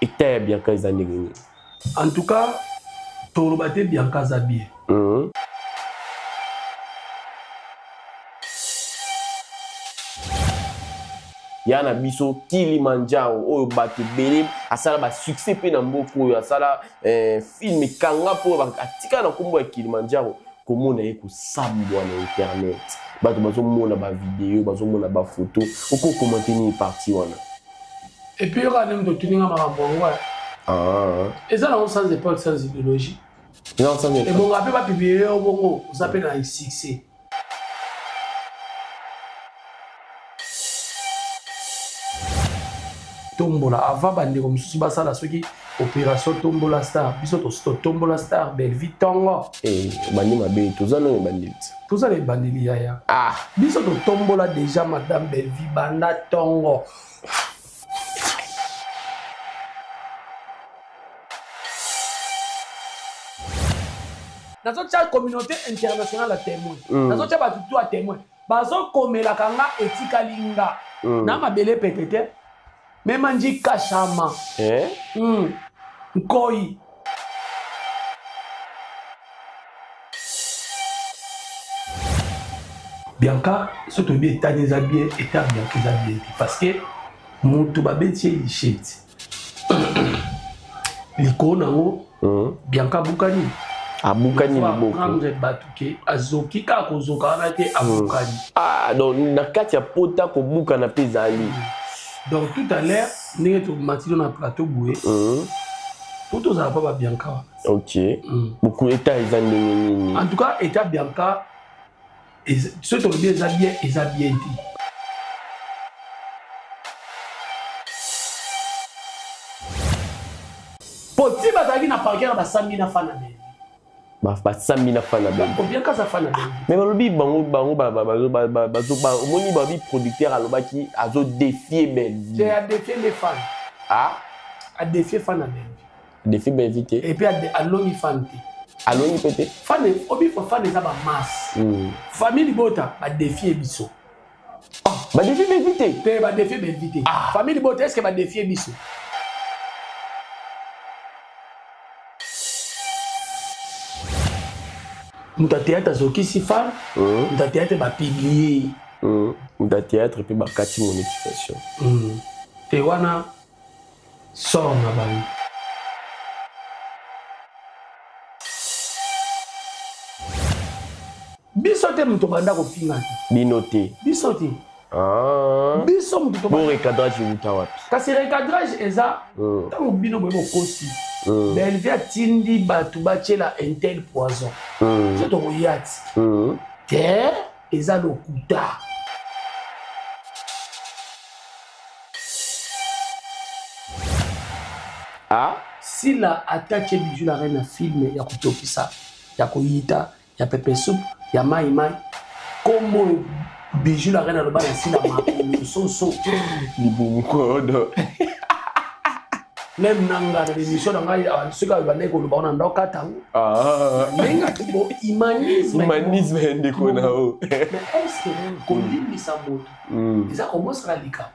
État ya Bianca eza ndenge nini? En tout cas, toloba te Bianca aza bien. Ya na biso Kilimanjaro oyo bato ebele asala ba succès mpe na mboka oyo asala film ekanga mpo atika na nkombo ya Kilimanjaro, komona ye kosambwa na internet, bato bazomona bavideo, bazomona bafoto. Okokomante nini parti wana? Et puis yoka ndenge totuninga makambo yango. Ah. Eza nango sans époque, sans idéologie. Ebonga mpe bapublie yo bongo, oza mpe na succès. Tombola avant bandeko mosusu basala soki opération tombola star, biso tosi totombola star Bellevie ntongo. Ebandi mabe, toza nano ebandeli ti. Toza na ebandeli, yaya. Ah. Biso totombola déjà madame Bellevie banda ntongo. Nazotia communauté internationale ya témoin, nazotia bato tu ya témoin, bazokomelaka nga, etikali nga na mabele pete te, mema nji kashama. Eh? Nkoi Bianca, soki toyebi etani eza bien, eta Bianca eza bien te, parce que moto babeti ye lichete likolo nango. Bianca abukani. Abukani liboko. Prendre bato ke azoki kaka kozoka wana te, abukani. Ah, donc na kati ya pota kobukana mpe ezali. Donc tout à l'heure ndenge tomatino na plateau boye, po tozala mpa babianca wana. Ok. Boku état eza ndenge nini? En tout cas, état Bianca, soki tolobi eza bien, eza bien te. Po ti bazalaki na parquet na basambi na fana Bellevie. Basambi na fana Bellevie. Bianca aza fana Bellevie. Mais balobi bango omoni babi producteur alobaki azodéfier Bellevie. Te, adéfier nde fan. Ah. Adéfier fan na Bellevie. Défi Bellevie te. Et puis alongi fan te. Alongi mpe te. Fan obi fan eza bamasse. Famille libota badéfier biso. Ah, badéfier Bellevie te? Te, badéfier Bellevie te. Ah. Famille libota, est ce que badéfier biso? Moto ya théâtre azokisi fan, moto ya théâtre bapublie. Moto ya théâtre mpe bakati monétisation. Te, wana sort na bango. Biso te moto banda kofinga te. Bino te. Biso te. Ah. Biso moto. Bon, recadrage euta wapi? Kasi recadrage eza ntango bino boye bokosi Bellevie atindi bato batiela intel poison, so tokoya ti te, eza lokuta. Ah. Sila atatie Bijou la reine na film ya kotokisa, ya koyita, ya pepe soupe, ya mai mai, kombo Bijou la reine aloba na Sila makolo soso. Libumukodo. Même na nga na émission na ngai, soki abandaki koloba wana, ndokata yango. Ndenge ati bo humanisme. Humanisme ya ndeko na o. Mais est ce que kolimbisa moto eza kobosana likambo?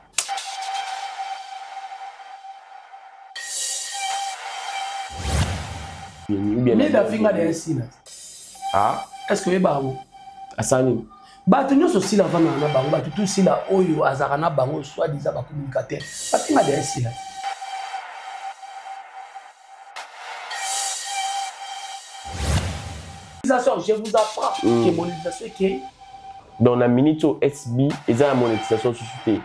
Mida afinga de Sila. Ah. Est ce que oyeba yango? Asala nini? Bato nyonso Sila avandaka na bango, bato tu Sila oyo azalaka na bango, soit disant bacommunicateur, bafinga de Sila. Je vous apprends que monétisation ekei. Donc na minute oyo SB eza na monétisation susu te.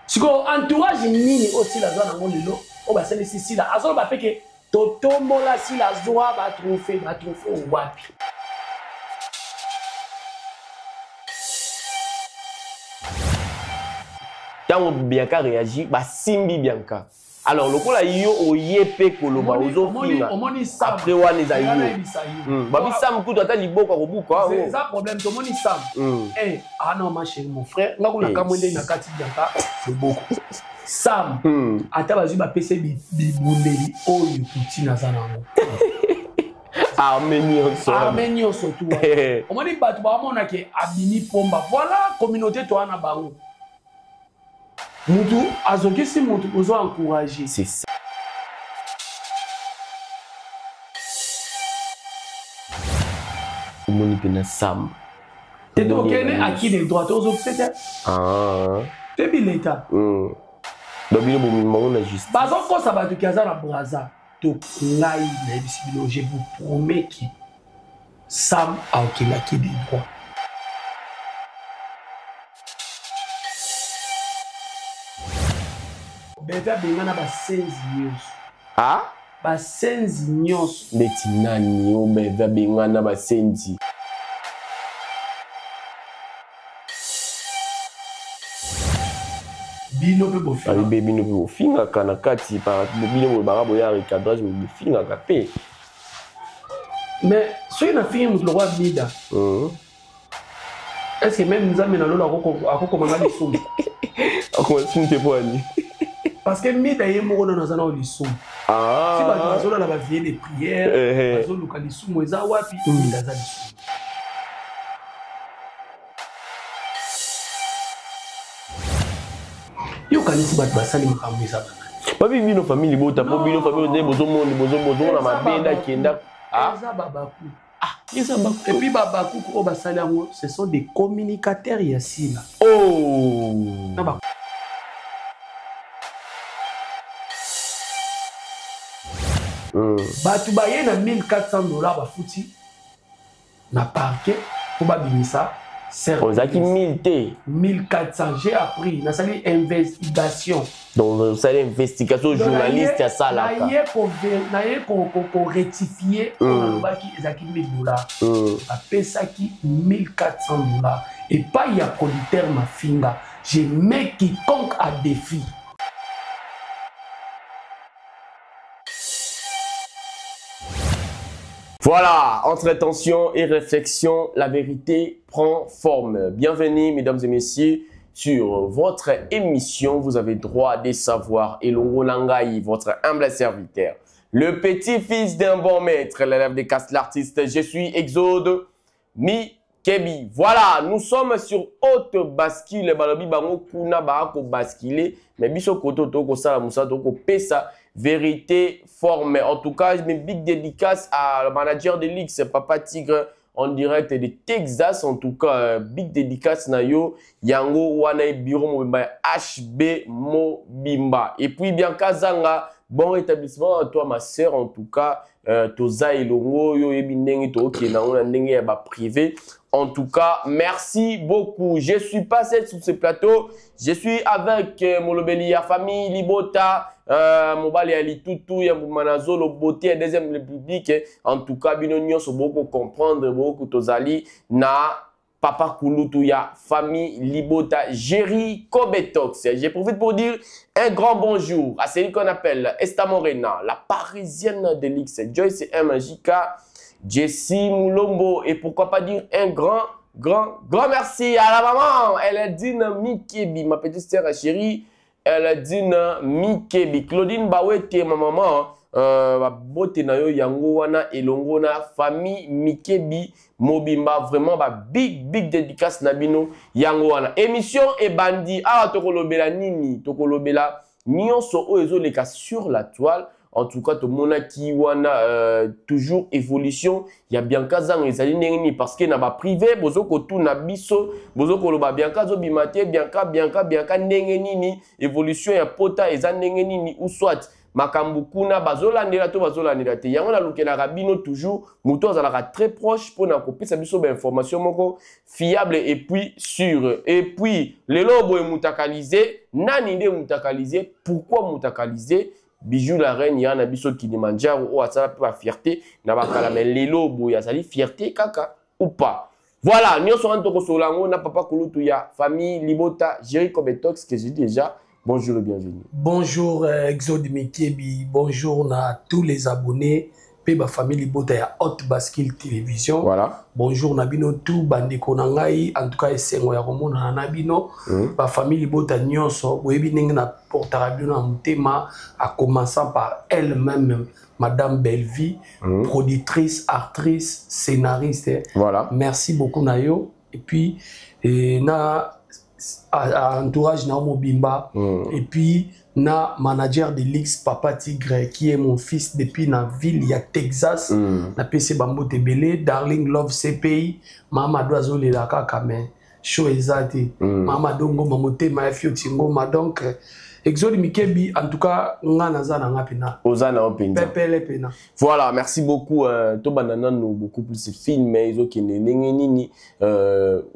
Sikoyo entourage nini oyo Sila aza nango lelo oyo basalisi Sila azoloba mpe ke totombola Sila, azwa batrophée? Batrophée wapi? Ntango Bianca réagit, basimbi Bianca. Alors lokola yo oye mpe koloba, ozofinga. Omoni Sam. Après wana eza yo. Nayebisa yo. Babi Sam kutu ata liboko akobuka. Eza problème, tomoni Sam. Eh, ah non, ma chérie, mon frère, nga kuna kamwe ndenge na kati Bianca loboko. Sam, ata bazwi bapesa bibundeli oyo Poutine aza nango. Arme nyonso. Arme nyonso tu. Omoni bato baomona ke abimi pomba. Voilà communauté toa na bango. Mutu azokisi mutu ozo encourager. C'est ça. Omoni mpena Sam. Te tokende acquis de droit tozokise te. Ah. Toyebi leta. Donc bino bomema bango na justice. Bazokosa bato ki aza na Braza. To ngai nayebisi bino, je vous promets que Sam aokende acquis de droit. Beve abengana basenzi nyonso. Ah? Basenzi nyonso. Ndeti nani oyo Beve abengana basenzi? Bino mpe bofingaka. Ayi bino mpe bofingaka na kati, bino bolobaka boya recadrage, mais bofingaka mpe. Mais soki nafingi moto lokola Mida, est-ce que même Nzambe na lola akokomanga lisumu? Akoma lisumu te mpo ani? Parce que Mida ye moko nano aza nao lisumu. Si bato bazolala ba vie de prière, bazoluka lisumu eza wapi, Mida aza lisumu. Yo kanisi bato basali makambo eza bana. Babi bino famille libota, po bino famille nde bozomona, bozomona mabe nda kenda. Eza babaku. Ah, eza baku. Et puis babaku oyo basali yango, ce sont des communicateurs ya Sila. Oh. Na ba Bato baye na 1400 $ bafuti na parquet po babimisa serre. Ozalaki 1000 te. 1400, j'ai appris, nasali investigation. Donc osali investigation journaliste asalaka. Naye ko rectifier oyo nalobaki ezalaki 1000 $. Bapesaki 1400 $ epai ya producteur Mafinga. Je mets quiconque à défi. Voilà, entre tension et réflexion, la vérité prend forme. Bienvenue, mesdames et messieurs, sur votre émission. Vous avez droit de savoir. Elongo Langaï, votre humble serviteur. Le petit-fils d'un bon maître, l'élève de casse l'artiste. Je suis Exode Mikebi. Voilà, nous sommes sur haute bascule. Balobi bango kuna ba ko basculer. Mais biso koto toko sala musa toko pesa. Vérité forme. En tout cas, mes big dédicace à le manager de l'X, Papa Tigre, en direct de Texas. En tout cas, big dédicace na yo, Yango Wana Bureau Mobimba, HB Mobimba. Et puis, Bianca Zanga, bon rétablissement à toi, ma sœur. En tout cas, Toza Elongo, yo yebi ndenge to ok na ona ndenge ya ba privé. En tout cas, merci beaucoup. Je suis passé sur ce plateau. Je suis avec Molobeli, ya famille Libota, Mobali ya Litutu, ya Moumanazolo, beauté, deuxième république. En tout cas, bino nyonso beaucoup comprendre, beaucoup tozali na Papa Kulutu ya famille Libota, Jerry Kobetox. Je profite pour dire un grand bonjour à celui qu'on appelle Esta Morena, la parisienne de l'X, Joyce MJK, Jessie Moulombo, et pourquoi pas dire un grand, grand, grand merci à la maman, Eladine Mikebi, ma petite sœur chérie, Eladine Mikebi, Claudine Bawete, ma maman, ba beauté na yo yango wana elongo na famille Mikebi Mobimba, vraiment ba big, big dédicace na bino yango wana. Émission ebandi, awa tokolobela nini? Tokolobela nyonso oyo ezoleka sur la toile. En tout cas, tomonaki wana toujours évolution ya Bianca Zanga ezali ndenge nini, parce que na ba privé bozo kotuna biso, bozo koloba Bianca azobima te, Bianca, Bianca, Bianca ndenge nini, évolution ya pota eza ndenge nini, ou soit makambo kuna bazolandela to bazolandela te. Yango nalukelaka bino toujours moto azalaka très proche mpona kopesa biso ba information moko fiable et puis sûre. Et puis lelo boye mutakalize nani nde mutakalize, pourquoi mutakalize? Bijou la reine ya na biso Kilimanjaro oyo asala mpe ba fierté na bakala, mais lelo boye azali fierté kaka ou pas? Voilà, nyonso wana tokosola yango na papa Kulutu ya famille Libota, Jerry Kobetox, que j'ai déjà. Bonjour et bienvenue. Bonjour Exode Mikebi, bonjour na tous les abonnés pe ba famille Libota ya Haute Bascule Télévision. Voilà. Bonjour na bino tout bandeko na ngai, en tout cas esengo ya komona na bino. Ba famille Libota nyonso, boyebi ndenge na portara bino na motema, à commençant par elle-même Madame Bellevie, productrice, actrice, scénariste. Voilà. Merci beaucoup na yo. Et puis et na Entourage na mobimba. Et puis na manager de l'X Papa Tigre qui est mon fils depuis na ville ya Texas. Na PC bambote ebele, Darling Love CPI, mama do azolela kaka, mais show eza te. Mama do ngoma motema ya fioti ngoma. Donc Exode Mikebi, en tout cas nga naza na nga pena. Oza na yo mpenza. Pepele pena. Voilà, merci beaucoup. Tobanda nanu beaucoup plus film ezokende ndenge nini?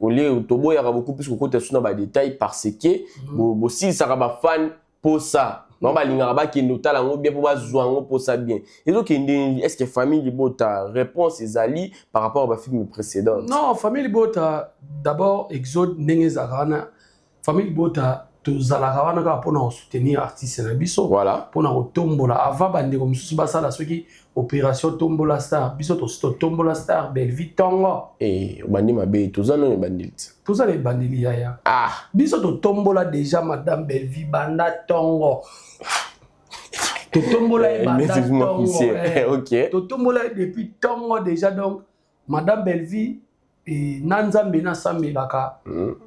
Olie toboyaka beaucoup plus kokota su na badétail parce que bosilisaka bafan posa bango balingaka bakende otala yango bien mpo bazwa yango mposa bien. Ezokende, est ce que famille libota réponse ezali par rapport à bafilm précédente? Non, famille libota d'abord, Exode, ndenge ezalaka wana, famille libota tozalaka wana kaka mpona kosoutenir artiste na biso. Mpona kotombola avant bandeko mosusu basala soki opération tombola star, biso tosi totombola star Bellevie ntongo. Eh, obandi mabe, toza nano ebandeli ti. Toza na ebandeli, yaya. Ah. Biso totombola déjà madame Bellevie banda ntongo, totombola ye banda Mettez-moi ntongo. poussière. Totombola ye depuis ntongo déjà. Donc madame Bellevie na Nzambe nasambelaka,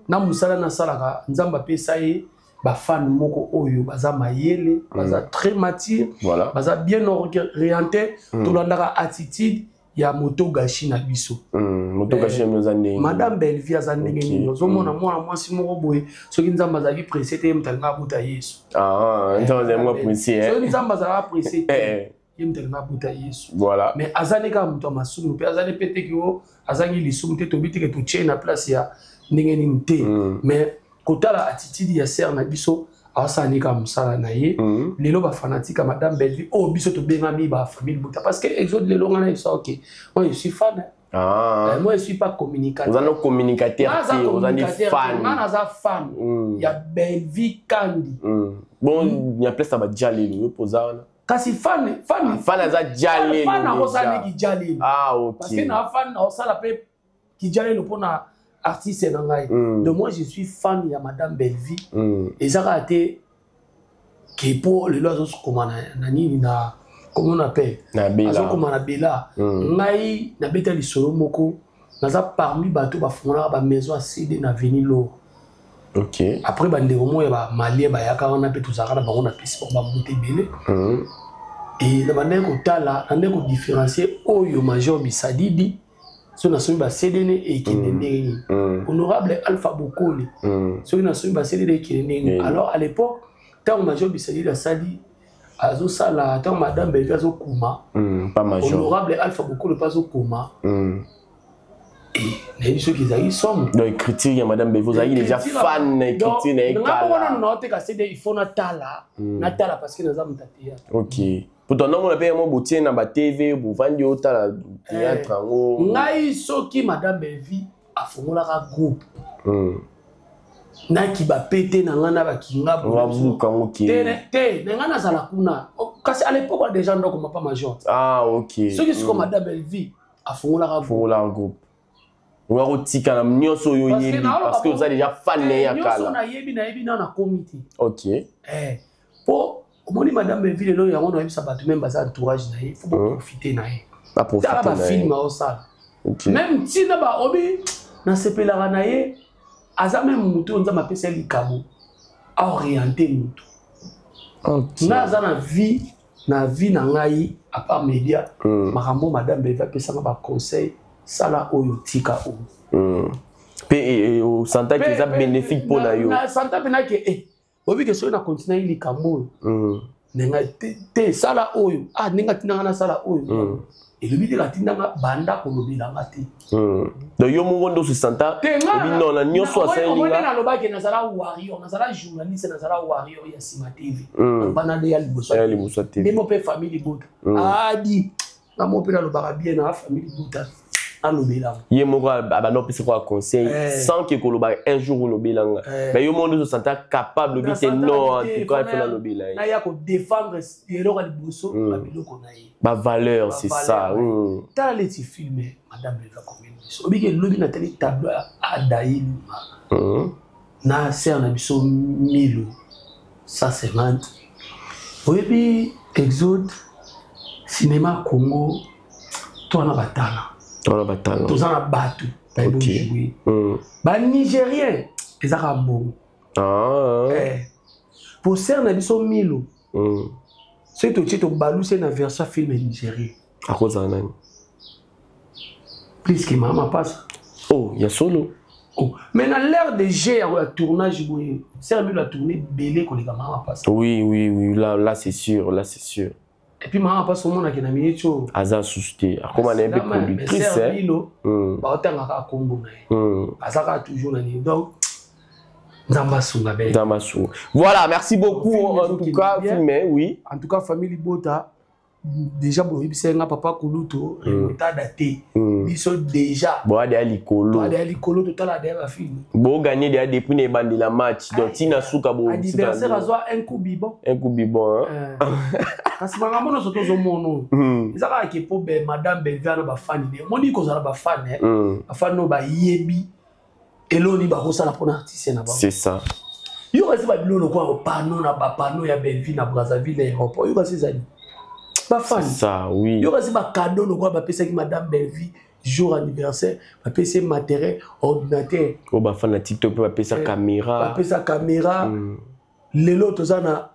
na mosala nasalaka, Nzambe apesa ye bafane moko oyo baza mayele, baza très mature, baza bien orienté. Tolandaka attitude ya moto gashi na biso. Moto gashi na eza ndenge? Madame Bellevie aza ndenge nini? Ozomona mwana mwasi moko boye, soki Nzambe azalaki pressé te, ye moto alinga abuta Yesu. Ah, Nzambe azali mwa pressé. Soki Nzambe azalaka pressé te, ye moto alinga abuta Yesu. Mais aza ne kaka moto ya masumu mpe aza ne mpe teki o azangi lisumu te. Tobi teke totie na place ya ndenge nini te, mais kotala attitude ya sœur na biso, aosala ne kaka mosala na ye. Lelo bafanatique ya madame Bellevie oyo biso tobengami bafamille buta, parce que Exode, lelo nga na yebisa, ok, moi je suis fan. Moi je suis pas communicateur. Oza no communicateur Nga naza te, oza nde communicateur te, fan. Nga naza fan ya Bellevie Kandi. Bon, ya place na badia lelo yo mpoza wana. Kasi fan, fan. Fan aza dia lelo. Fan akosala déjà. nde kijalelo. Ah, ok. Parce que na fan naosala mpe kijalelo mpona artiste na ngai. Donc moi je suis fan ya madame Bellevie. Eza kaka te ke mpo lelo azokoma na nini, na comment on appelle? Na Bela. Azokoma na Bela. Ngai nabeta lisolo moko, naza parmi bato bafungolaka bamaison ya CD na avenue Lor. Après bandeko moko ya bamalien bayaka wana mpe tozalaka na bango, na pesi bango bambote ebele. E na bandaki kotala, nandaki kodifférencier oyo major Bisadidi soki nasomi baCD ne ekende ndenge nini, honorable Alpha Bokoli soki nasomi baCD ne ekende ndenge nini. Alors à l'époque, ntango major Bisadidi asali, azosala, ntango madame Bellevie azokoma, Pas major. honorable Alpha Bokoli mpe azokoma. Nayebi soki ezalaki somo. Donc écriture ya madame Bellevie, ozalaki déjà fan na écriture na ye. Nga moko nano Kala. Naoteka CD, il faut natala, natala parce que naza moto ya théâtre. Ok, pourtant nomona mpe yango botie na batv, bovandi otala théâtre yango. Ngai soki madame Bellevie afungolaka groupe, naki bapete na ngai na bakinga. Wabuka yango. Te. Te, na ngai nazala kuna. Oh, kasi à l'époque déjà ndokoma pa major. Ah, ok. Soki sikoyo madame Bellevie afungolaka groupe, Fungola groupe, oya kotika na nyonso oyo Parce que oyebi. naoloba Parce que oza déjà fan na ye ya nyonso kala. Nayebi nano nakomi te. Po omoni madame Bellevie lelo, yango nayebisa bato même baza entourage na ye, faut boprofite na ye. Tala Baprofite na ye. Bafilm aosala, même ntina baobi nasepelaka na ye, aza même motu oyo Nzambe apesa ye likabo aoriente motu. Nga aza na vie, na vie na ngai à part média, makambo madame Bellevie apesanga baconseil, sala oyo, tika oyo. Mpe osantaki eza bénéfique mpo na yo? Santa mpe nake oyebi ke soki na continue likambo oyo, ndenge te sala oyo, ah, ndenge atindanga nasala oyo, elobi te atindanga banda kolobelanga te. Donc yo moko nde osesanta Te, nga obi non na nyonso asalinga. Nalobaki nazala warrior, nazala journaliste, nazala warrior ya Nsima TV. Naloba nde ya liboso. Ya liboso ya TV. Ndemo mpe famille libota adi nga mo mpe nalobaka bien na famille libota, nalobelanga. Ye moko abanda opesa kwa conseil sans que koloba un jour olobelanga, mais yo moko nde osanta capable, obi te non, en tout cas il faut nalobela ye. Naya kodéfendre eloko ya liboso, babiloko na ye. Bavaleur, c'est ça. Tala leti film madame Leva komeli biso, obiki elobi natali tableau ya Adailuma na sœur na biso Milo 150. Oyebi Exode, cinéma Congo to wana batala. Wana batala. Toza na bato bayebi jouer, banigérien. Eza kaka mbongo. Po sœur na biso Milo, soki totie, tobaluse na version ya film nigérien. Akozala nani? Plus que Mama Mapasa. Oh, ya solo? Oh. Mais na l'heure de jeu ya tournage boye, sœur Milo a tourné ebele koleka Mama Mapasa. Oui, là, là c'est sûr, là c'est sûr. Et puis Mama Mapasa, omonaki na minute oyo aza susu te, akoma na ye mpe productrice. Milo, baotangaka kombo na ye, aza kaka toujours na nini. Donc Nzambe asunga be. Nzambe asunga. Voilà, merci beaucoup en tout cas. Film, oui. En tout cas, famille libota, déjà boyebisa nga papa kulutu remontada te, biso déjà boade ya likolo. Boade ya likolo, totala deya bafilm. Boganye deya depuis na ebandela match, donc ntina suka. Adversaire azwa un coup bibon. Un coup bibon. Kasi makambo nyonso tozomona oyo eza kaka ke mpo madame Belvi ana bafani ne omoni kozala bafani, bafani oyo bayebi eloni bakosala mpona artiste na bango. C'est ça. Yo kasi babilo lokola pano na bapano ya Belvi na Brazzaville aéroport, yo kasi ezali bafani. Ça, oui. Yo kasi bacadeau lokola bapesaki madame Belvi jour anniversaire, bapesi ye matériel, ordinateur. Oyo bafani na TikTok mpe bapesa caméra. Bapesa caméra. Lelo toza na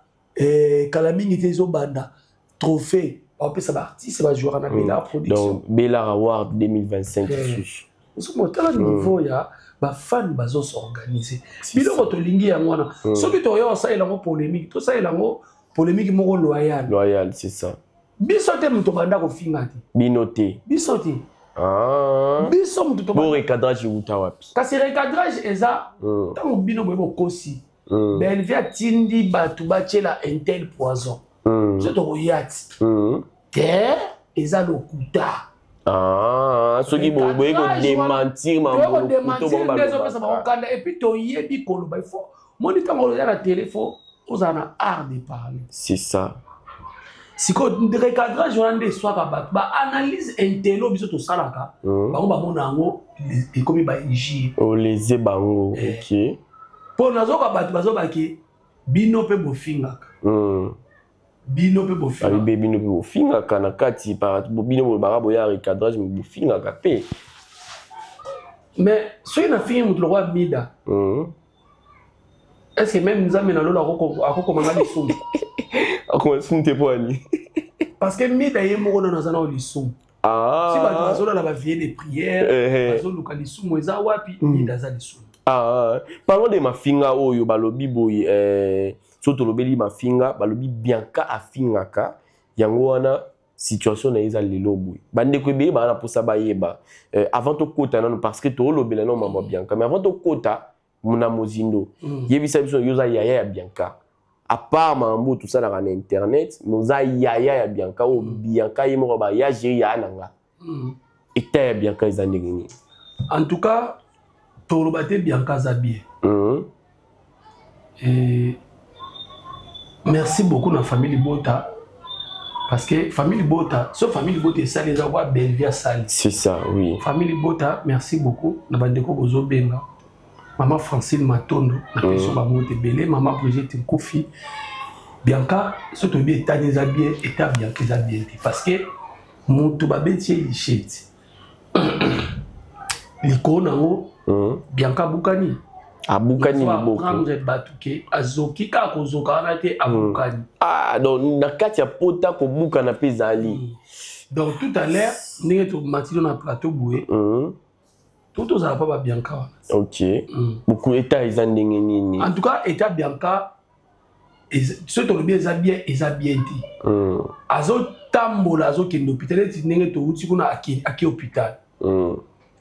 kala mingi te, ezobanda trophée bapesa baartiste bajouaka na Bela Production. Donc Belar Award 2025 lisusu. Ozomona, tala niveau ya bafani bazos'organiser. Biloko tolingi yango wana. Soki toya kosalela yango polémique, tosalela yango polémique moko loyal. Loyal, c'est ça. Biso te moto banda kofinga te. Bino te. Biso te. Biso moto. Bo recadrage euta wapi? Kasi recadrage eza ntango bino boye bokosi Belvi atindi bato batiela intel poison. So tokoya ti te, eza lokuta. Soki boye kodémentir. Mambo ezopesa bango kanda. Et puis toyebi koloba. Il faut moni ntango oza na télé, faut ozala na art de parler. C'est ça. Sikoyo recadrage wana nde eswaka bato, baanalyse intello biso tosalaka. Bango bamona yango ekomi bainjure. Oleze bango, ok. Mpo nazoka bato bazobaki bino mpe bofingaka, bino mpe bofingaka. Bino mpe bofingaka na kati, bino bolobaka boya recadrage, mais bofingaka mpe. Mais soki nafingi moto lokola Mida, est ce que même Nzambe na lolo akokomanga lisumu? Akoma lisumu te, mpo ani? Parce que Mida ye moko nano aza nao lisumu. Si bato bazolala bavie de prière, bazoluka lisumu eza wapi, Mida aza lisumu. Parlons de mafinga oyo balobi boye. So tolobeli mafinga, balobi Bianca afingaka, yango wana situation na ye eza lelo boye. Bandeko ebele baa na mposa bayeba. Avant tokota nano, parce que toolobela nano mambo ya Bianca, mais avant tokota na mozindo, yebisa biso, yo oza yaya ya Bianca. À part makambo oyo tosalaka na internet, mais oza yaya ya Bianca oyo Bianca ye moko baya géri yaya na nga. État ya Bianca eza ndenge nini? En tout cas, toloba te Bianca aza bien. Et merci beaucoup na famille libota, parce que famille libota, so famille libota esali, eza kwa Belvi asali. C'est ça, oui. Famille libota, merci beaucoup na bandeko bozobenga. Mama Francine Matondo, napesi yo bamoto ebele. Mama Brigitte Nkufi. Bianca, so toyebi etani eza bien, état Bianca eza bien te, parce que moto babeti ye lichete likolo nango. Bianca abukani. Abukani liboko. Prendre bato ke azoki kaka kozoka wana te, abukani. Ah, donc na kati ya pota kobukana mpe ezali. Donc tout à l'heure, ndenge tomatili na plateau boye, to tozala mpa babianca wana. Ok, beaucoup. État eza ndenge nini? En tout cas, état Bianca, soki tolobi eza bien, eza bien te. Azotambola, azokende hôpital neti ndenge touti kuna, ake hôpital,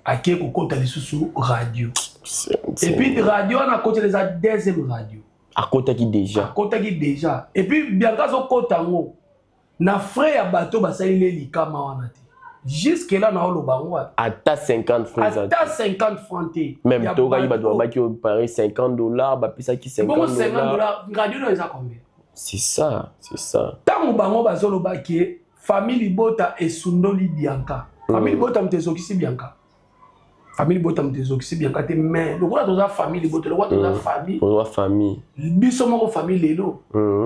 ake kokota lisusu radio. Et puis radio wana akotela eza deuxième radio. Akotaki déjà? Akotaki déjà. Et puis Bianca azokota yango na frais ya bato basaleli likama wana te. Jusque là naoloba yango wapi? Ata 50 francs? Ata 50 francs te. Même tokaki bato babaki pare 50 $, bapesaki 50. Bongo 50 $, radio no eza combien? C'est ça, c'est ça. Ntango bango bazoloba ke famille libota esundoli Bianca, famille libota moto ezokisi Bianca, famille libota moto ezokisi Bianca te. Mais lokola toza famille libota, lokola toza famille, oza famille, biso moko famille lelo,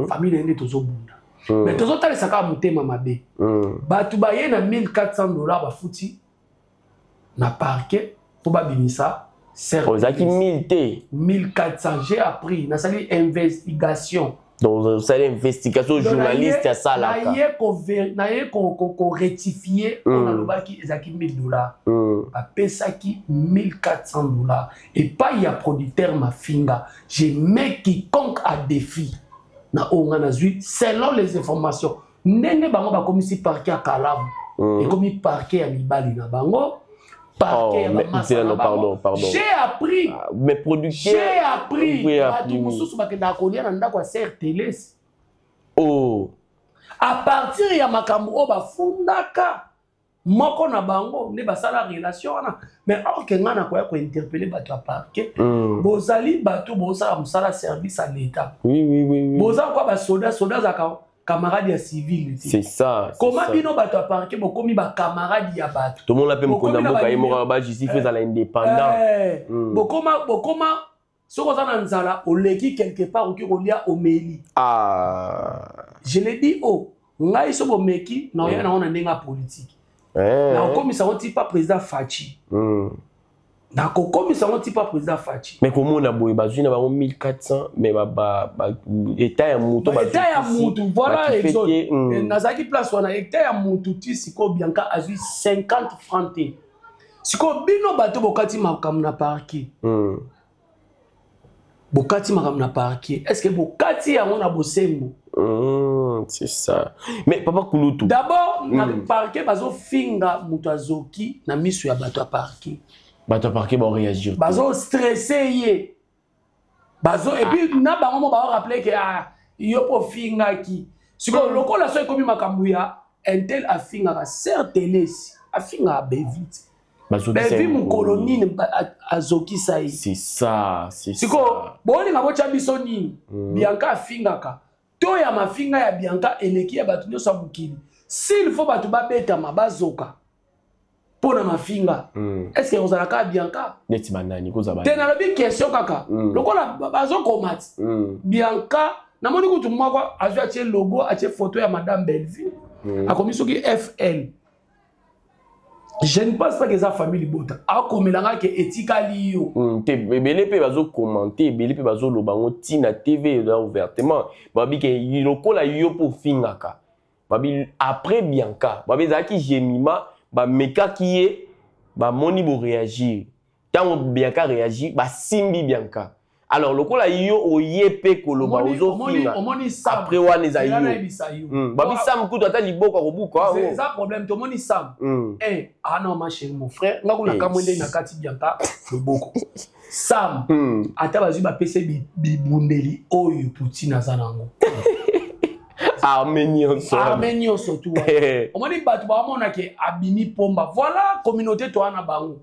famille nde tozobunda, mais tozotalisa kaka motema mabe. Bato baye na 1400 $ bafuti na parquet mpo babimisa. Ozalaki 1000 te. 1400, j'ai appris, nasali investigation. Donc osali investigation journaliste asalaka. Naye korectifier oyo nalobaki ezalaki 1000 $. Bapesaki 1400 $ epai ya producteur Mafinga. Je mets quiconque à défi na oyo nga nazwi selon les informations. Ndenge bango bakomisi parquet ya Kalamu, ekomi parquet ya mibali na bango, parquet oh, ya non, pardon, pardon. J'ai appris. Ah, mais producteur. J'ai appris. Bato mosusu bakendaka kolia na ndako ya sœur Telesi. Oh. À partir ya makambo oyo bafundaka moko na bango nde basala relation wana. Mais or que ngai nakoya kointerpeller bato ya parquet, bozali bato bozosala mosala, service ya l'État. oui, oui, oui, oui. Boza kwa basoda, soda azalaka camarade ya civil. C'est ça. Comment bino bato ya parquet bokomi bacamarade ya bato? Tomona mpe mokonzi ya mboka ye moko bajustice ezala indépendant. Bokoma, bokoma soki oza na nzala, oleki quelque part, okoki kolia, omeli. Ah. Je l'ai dit, o ngai so bomeki na oya nango na ndenge ya politique, nakokomisa yango ti pa président Fatshi. Nakokomisa yango ti pa président Fatshi. Mais komona boye, bazwi na bango 1400, mais état ya moto. État ya mutu, voilà exemple. Nazalaki place wana, état ya mutu ti sikoyo Bianca azwi 50 franc te. Sikoyo bino bato bokati makambo na parquet, bokati makambo na parquet, est ce que bokati yango na bosembo? C'est ça. Mais papa Kulutu. D'abord, na parquet bazofinga moto azoki na miso ya bato ya parquet. Bato ya parquet baoréagir. Bazostresser ye, bazo et puis na bango mo baorappeler que ah, yo mpo ofingaki. Sikoyo lokola so ekomi makambo ya intel afingaka sœur Telesi, afingaka Bevi te. Bevi mokolo nini azokisa ye? C'est ça, c'est ça. Sikoyo bolinga botya biso nini? Bianca afingaka to ya mafinga ya Bianca eleki ya bato nyonso ya mokili. S'il faut bato babetama, bazoka mpo na mafinga, est ce que ozala kaka Bianca? Neti banani kozala? Te, nalobi question kaka. Lokola bazokoma ti Bianca, namoni kutu moko azwi, atie logo, atie photo ya madame Bellevue, akomi soki FL. Je ne pense pas que eza famille libota. Akomelanga ke etikali yo. Te, ebele mpe bazocommenter, ebele mpe bazoloba yango ntina TV eza ouvertement. Babi ke lokola yo mpo ofingaka, babi après Bianca, babi ezalaki Jemima, bamekaki ye, bamoni boréagir. Ntango Bianca réagir, basimbi Bianca. Alors lokola yo oye mpe koloba, ozofinga, après wana eza yo. Babi Sam kutu ata liboko akobuka. Eza problème. Tomoni Sam, ah non, ma chérie, mon frère, nga kuna kamwe nde na kati Bianca loboko. Sam, ata bazwi, bapesi bibundeli oyo Poutine aza nango, arme nyonso. Arme nyonso tu, omoni bato baomonake abimi pomba. Voilà communauté toa na bango,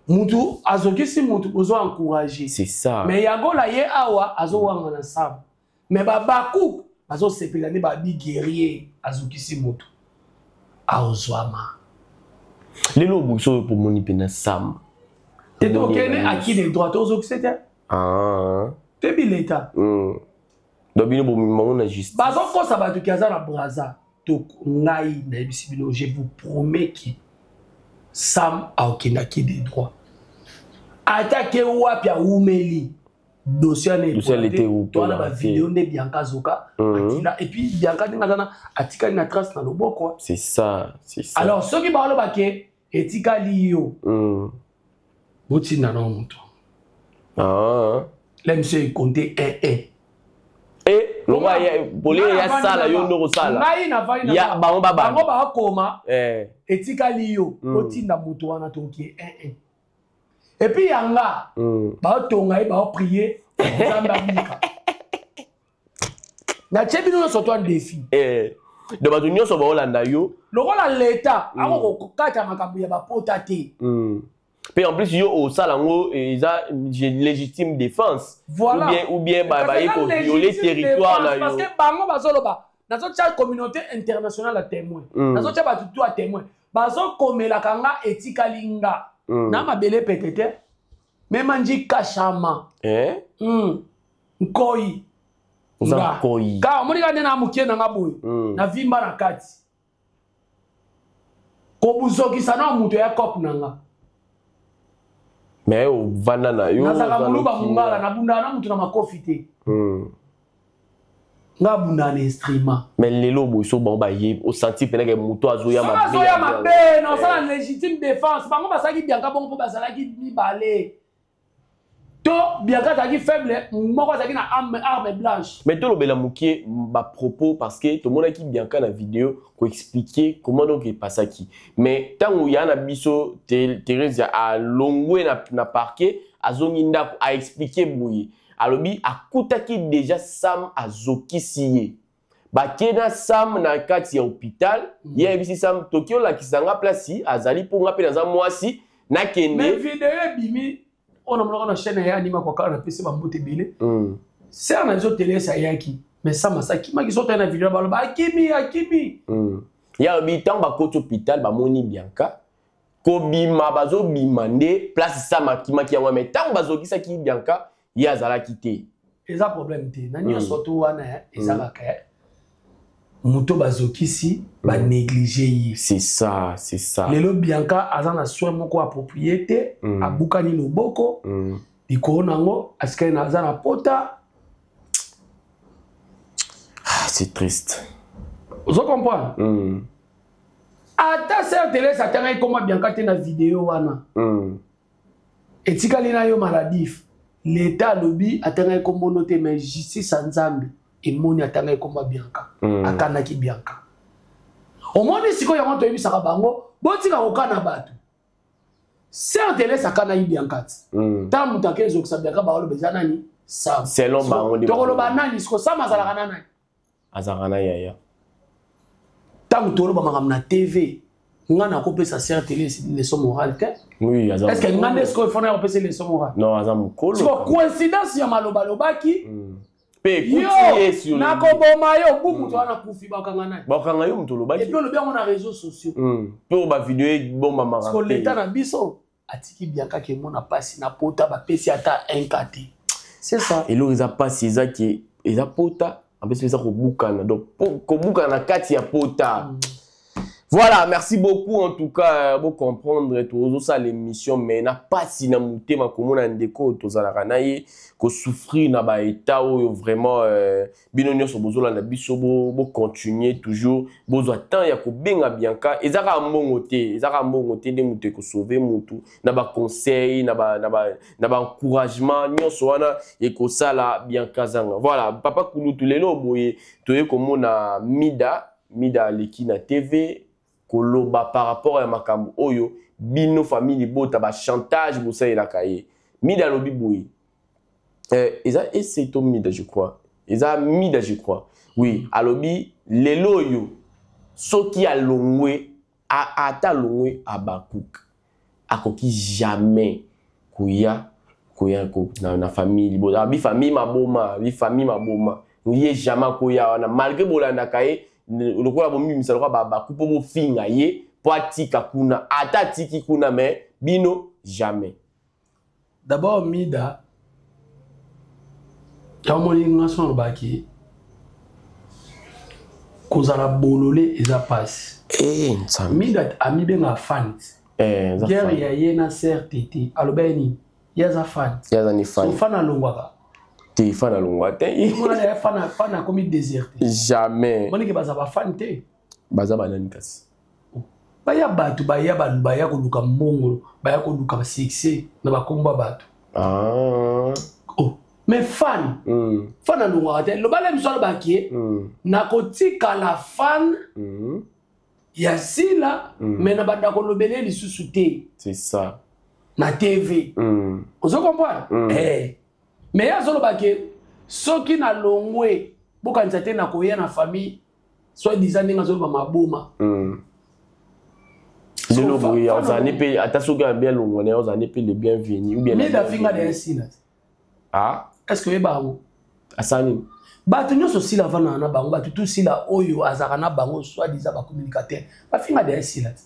mutu azokisi mutu, bozo encourager. C'est ça. Mais yangola ye awa azowanga na Sam, mais babaku bazosepela nde babi guerrier azokisi mutu, aozwama. Lelo biso oyo pomoni mpena Sam. Te, tokende acquis de droit, tozokisa te. Ah. Toyebi leta. Donc bino bomimango na justice. Bazokosa bato ki aza na Braza. To ngai nayebisi bino, je vous promets que Sam aokendaki de droit, ata ke wapi awumeli dossier wana. Towana bavideo nde Bianca azoka akila, et puis Bianca ndenge aza na atikali na trace na loboko. C'est ça, c'est ça. Alors soki baoloba ke etikali yo, botinda na moto. Ah. Là monsieur ecompte 1 1. E longo pole ya sala, yo nde kosala. Ngai navandi. Ya bango babanda. Bango bakoma etikali yo, botinda moto wana, tokie 1 1. Et puis yanga baotonga ye, baoprier Nzambe abika. Natie bino nyonso to défi. Donc bato nyonso baolanda yo. Lokola leta ako kokata makambo ya bapota te. Mpe en plus yo osala yango eza légitime défense. Voilà. Ou bien baye kovioler territoire na yo. Parce que bango bazoloba, nazotia communauté internationale ya témoin, nazotia bato tu ya témoin, bazokomelaka nga etikali nga na mabele pete te, mema nji kashama. Eh? Nkoi. Oza nkoi. Ka omoni kaka nde na mokie na nga boye, navimba na kati kobuzokisa na moto ya cope na nga. Mais ovanda na yo. Nazalaka moluba mongala, nabundaka na moto na makofi te. Nga abundaka na instrument. Mais lelo boye so bango baye, osanti mpenake moto azoya mabe. Azoya mabe, nasala légitime défense. Bango basalaki Bianca bongo mpo bazalaki mibale. To Bianca azalaki faible, moko azalaki na arme blanche. Mais tolobela mokie bapropos, parce que tomonaki Bianca na video koexpliquer comment donc epasaki. Mais ntango ya na biso Thérésia alongwe na parquet, azongi ndako, aexpliquer boye. Alobi akutaki déjà Sam azokisi ye. Bakei na Sam na kati ya hôpital, ye ayebisi Sam toki olakisa nga place azali mpo nga mpe naza mwasi nakende. Mais video ebimi oyo namonaka na chaîne ya anima kwa kala, napesi bambote ebele. Sœur na biso Telesa ayaki, mais Sam asakimaki. So na video baloba akimi, akimi. Ye alobi ntango bakoti hôpital, bamoni Bianca kobima, bazobima nde place Sam akimaki yango. Mais ntango bazokisaki Bianca, ye azalaki te. Eza problème te na nyonso to wana, eza kaka moto bazokisi, banéglige ye. C'est ça, c'est ça. Lelo Bianca aza na soin moko approprié te. Abukani loboko, likolo nango asikali aza na pota. Ah, c'est triste. Ozo comprendre? Ata sœur Telesa atangaki koma Bianca te na video wana, etikali na yo maladif. Leta alobi atangaki kombono te, mais justice ya Nzambe emoni atangaki komba Bianca. Akandaki Bianca. Omoni sikoyo, yango toyebisaka bango, botika kokana bato. Sœur Telesa akanaki Bianca ti ntango moto ake ezokisa Bianca, baoloba eza nani? Sam. Selon bango nde. Tokoloba nani siko? Sam azalaka na nani? Azalaka na yaya. Ntango toloba makambo na TV, nga nakopesa sœur Tele leçon morale te. Oui, aza Est ce que nga nde sikoyo fona ya kopesa leçon morale? Non, aza mokolo. Siko coïncidence ya maloba alobaki Mpe ekuti ye sur yo nakoboma yo bu moto wana kufi, bakanga nani? Bakanga yo moto olobaki. Et puis olobi yango na réseaux sociaux. Mpe oyo bavideo ebombamaka. Siko leta na biso atiki Bianca kemona mpasi na pota, bapesi ata un cas te, c'est ça. Eloko eza mpasi eza ke eza pota, apesi eza kobukana, donc kobukana na kati ya pota. Voilà, merci beaucoup en tout cas, bo comprendre tozosala l'émission, mais na pasi na motema komona ndeko oyo tozalaka na ye kosouffrir na baétat oyo vraiment. Bino nyonso bozolanda biso, bo continuer toujours, bozwa temps ya kobenga Bianca. Eza kaka mbongo te, eza kaka mbongo te nde moto ekosauve motu. Na baconseil, na baencouragement nyonso wana ekosala Bianca zanga. Voilà, papa Kulutu, lelo boye toye komona Mida. Mida aleki na TV koloba par rapport ya makambo oyo bino famille libota bachantage bosalelaka ye. Mida alobi boye, eza ese to Mida, je crois eza Mida, je crois, oui. Alobi lelo oyo soki alongwe, ata alongwe Abakuk, akoki jamais koya na famille libota. Abi famille maboma, abi famille maboma, ye jamais akoya wana, malgré bolandaka ye lokola bomimisa lokola babaku mpo bofinga ye mpo atika kuna. Ata atiki kuna, mais bino jamais. D'abord Mida, yamoni nga so alobaki kozala bolole eza pasi. Eh, Nzambe. Mida amibengaka fan. Eh, eza guerre fan. Ya ye na sœur Tete, aloba ye nini? Ye aza fan. Ye aza ni fan. So fan alongwaka? Te, fan alongwa te. Mona ya fan, fan akomi déserté. Jamais. Monike baza bafan te. Baza banani kasi? Baya bato, baya baya koluka mbongo, baya koluka succès na bakombo ya bato. Ah. Oh. Mais fan, fan alongwaka te. Loba le miso alobaki ye nakotikala fan ya Sila, mais na banda kolobela ye lisusu te C'est ça. na TV. Ozo comprendre? Eh. Mais ye azoloba ke soki nalongwe, bokanisa te nakoya na famille soit disant ndenge azoloba maboma. Lelo boye ozali mpe, ata soki abi alongwa na ye, ozali mpe le bienvenu ou bien la Mida afinga bienvenue. De Sila. Ah. Est ce que oyeba yango? Asala nini? Bato nyonso Sila avandaka na bango, bato tu Sila oyo azalaka na bango, soit disant bacommunicateur, bafinga deya Sila te.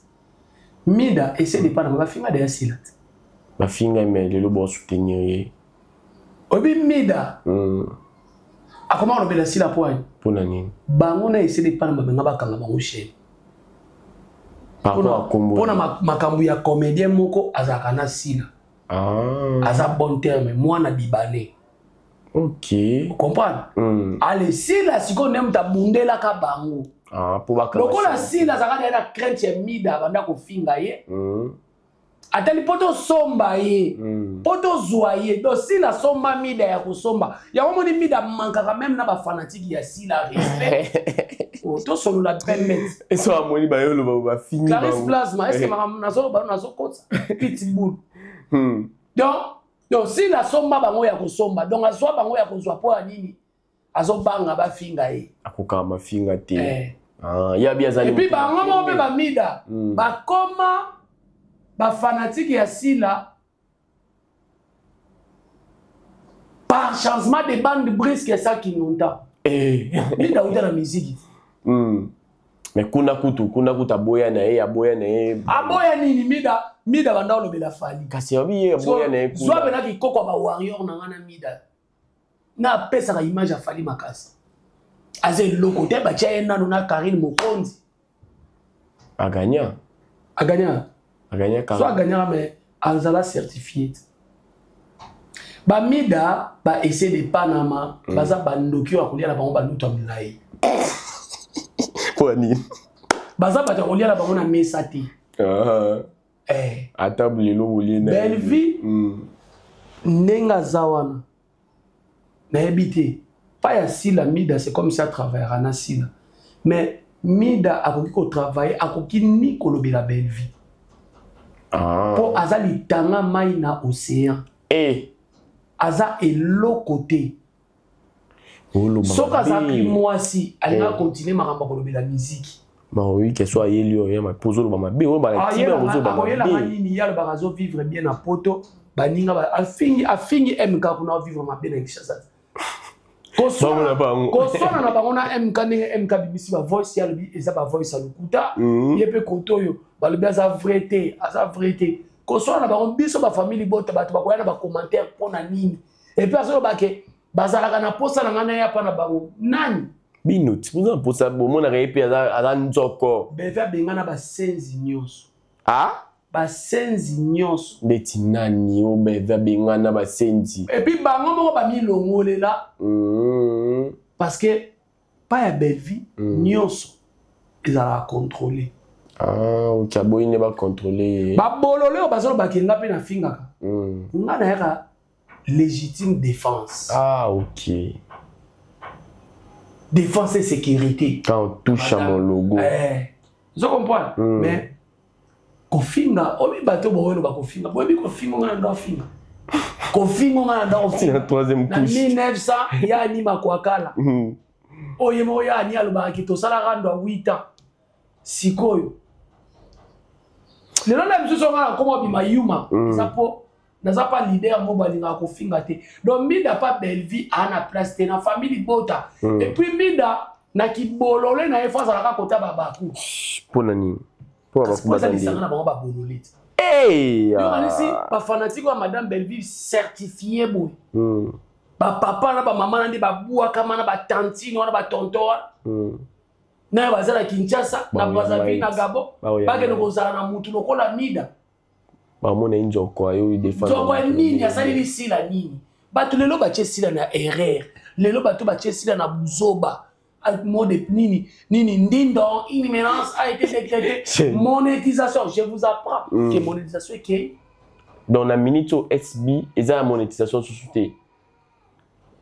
Mida ese depa na bango, bafinga deya Sila te. Bafinga, mais lelo bosoutenir ye. Oyebi Mida akoma kolobela Sila po ani? Mpona nini? Bango na ese depa na babenga, bakanga bango chaîne. Par rapport à kombo? Mpona makambo ya comédien moko azalaka na Sila. Ah. Aza bon terme, mwana libanais. Ok. Comprendre? Ale Sila sikoyo nde moto abundelaka bango. Ah, po bakanga Lokola Sila. Sila azalaka na ye na crainte ya Mida abanda kofinga ye. Atali mpo tosomba ye. Mpo tozwa ye. Donc Sila asomba Mida ya kosomba. Yango moni Mida mankaka même na ba fanatique ya Sila respect. Oh, tosolola pembe. Eso amoni bayoloba bafingi Clarisse bango. Plasma, est-ce que makambo nazoloba nazokotisa pitbull. Donc Sila asomba bango ya kosomba. Donc azwa bango ya kozwa mpo ya nini? Azobanga bafinga ye. Akokaka mafinga te. Eh. Ah, yabi azali Et puis moto ya bango moko mpe pembe. bamida bakoma bafanatike ya Sila par changement de bande brisque ça qui nonta. Eh. Mida uta na musique. Mais kuna kutu aboya na ye, aboya na ye. Aboya nini Mida? Mida banda olobela Fally. Kasi abi ye aboya na ye kuna. Zwa pena kikoko ba warrior na ngana Mida. Na apesaka image ya Fally makasi. Aza eloko te batia ye nano na Karine Mokonzi. Aganya. Aganya. Aganya Karine. So aganya mais azala certifié. Ba Mida ba essayer de Panama, baza bandoki ya kolia na bango baluta mlayi. Pour nini? Baza bato ya kolia na bango na mesa te. Ah. Eh. Ata lelo bolie na. Bellevue. Ndenge aza wana. Nayebi te. Pa ya Sila Mida c'est comme ça travaillera na Sila. Mais Mida akoki ko travailler, akoki ni kolobela Bellevue. Ah. Po aza litanga mai na océan. Eh. Aza eloko te. Soki azalaki mwasi, alinga continuer makambo ya kolobela musique. Ma oui, qu'elle soit ayeli oyo ma pozo loba mabe, oyo ba tima ozo ba Akoyelanga mabe. nini, ye alobaka azo vivre bien na poto, baninga ba afingi afingi MK kuna vivre mabe na Kinshasa. Bango na bango. Koswana na bango na MK ndenge MK bimisi ba voice ya lobi eza ba voice ya lokuta. Ye pe koto oyo balobi aza vrai te, aza vrai te. Koswana na bango biso ba famille bota bato bakoya na ba commentaire mpona nini. Et puis azoloba ke bazalaka na posa na ngai na ya pa na bango. Nani? Bino ti boza na posa bomonaka ye mpe aza nzoko. Beve abengana basenzi nyonso. Ah? Basenzi nyonso. Ndeti nani oyo Beve abengana basenzi? Et puis bango moko bamilongolela. Parce que pa ya Bellevue nyonso ezalaka contrôlé. Ah, ok, aboyi nde bacontrôle. Babolole oyo bazolobaka nga mpe nafingaka. Nga nayaka légitime défense. Ah, ok. Défense et sécurité. Quand on touche à mon logo. Eh, je comprends. Mais kofinga, obi bato boyelo ba kofinga. Boyebi kofinga nga na finga. Kofinga nga na C'est la finga. troisième Na couche. 1900 ya ni makwakala. Oye mo ya ni alobaka ki tosala rando à 8 ans. Sikoyo. Lelo na biso nga na koma bima yuma. Eza po naza pa leader mo balingaka kofinga te. Donc Mida pa Bellevue a na place te na famille bota. Et puis Mida na kibolole na ye fa azalaka kota babaku. Pona nini? Pona Kasi baku po eza bazali. lisanga na bango babolole te. Hey! Yo kanisi ba fanatique ya Madame Bellevue certifié boye. Ba papa na ba mama na nde babwakama na ba tantine wana ba tonton wana. Na baza na Kinshasa, na Baoya Brazzaville, na maiti. Gabon. Baoya Bakende maiti. kozala na mutu lokola Mida. Bamona ye nzoko ayo défendre. Nzoko ya nini asaleli Sila nini? Bato lelo batie Sila na erreur. Lelo bato batie Sila na buzoba. Mode nini nini ndindon, une menace a été décrétée. Monétisation, je vous apprends que monétisation est Dans la minute au SB, eza la monétisation sous te.